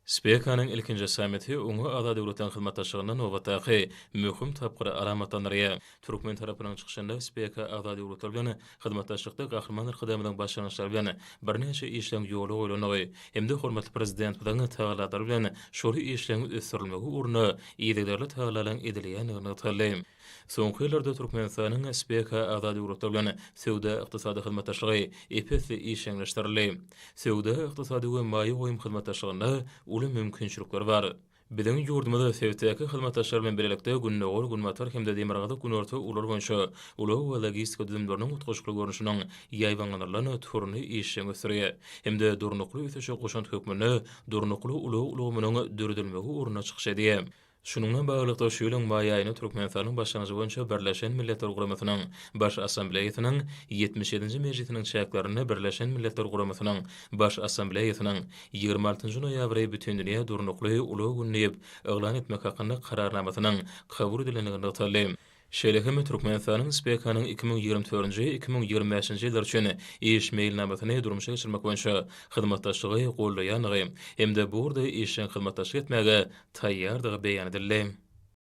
Speka-nyň ilkinji sammiti oňa agza döwletleriň hyzmatdaşlygynda nobatdaky möhüm tapgyry alamatlandyrýar. Türkmen tarapynyň çykyşynda Speka agza döwletler bilen hyzmatdaşlykda Gahryman Arkadagymyzyň başlangyçlary bilen birnäçe işleň ýola goýlandygy hem-de hormatly Prezidentimiziň tagallalary bilen şol işleň ösdürilmegi ugrunda yzygiderli tagallalaryň edilýändigi nygtaldy. Soňky ýyllarda Türkmenistanyň Speka agza döwletler bilen söwda-ykdysady hyzmatdaşlygy ep-esli işjeňleşdirildi. Söwda-ykdysady we maýa goýum hyzmatdaşlygynda uly mümkinçilikler bar. Biziň ýurdumyz sebitdäki hyzmatdaşlar bilen birlikde Gündogar-Günbatar hem-de Demirgazyk-Günorta ugurlar boýunça ulag we logistika düzümleriniň utgaşykly görnüşiniň ýaýbaňlandyrylan toruny işjeň ösdürýär hem-de durnukly ösüşe goşant hökmünde durnukly ulag ulgamynyň döredilmegi ugrunda çykyş edýär. Şunuň bilen baglylykda, şu ýylyň maý aýynda Türkmenistanyň başlangyjy boýunça Birleşen Milletler Guramasynyň Baş Assambleýasynyň 77-nji mejlisiniň çäklerinde Birleşen Milletler Guramasynyň Baş Assambleýasynyň 26-njy noýabry Bütindünýä durnukly ulag güni diýip yglan etmek hakynda Kararnamasynyň kabul edilendigi nygtaldy. Şeýle hem Türkmenistanyň SPEKA-nyň 2024-nji, 2025-nji ýyllar üçin iş meýilnamasyny durmuşa geçirmek boýunça hyzmatdaşlygy goldaýandygy hem-de bu ugurda işjeň hyzmatdaşlyk etmäge taýýardygy beýan edildi.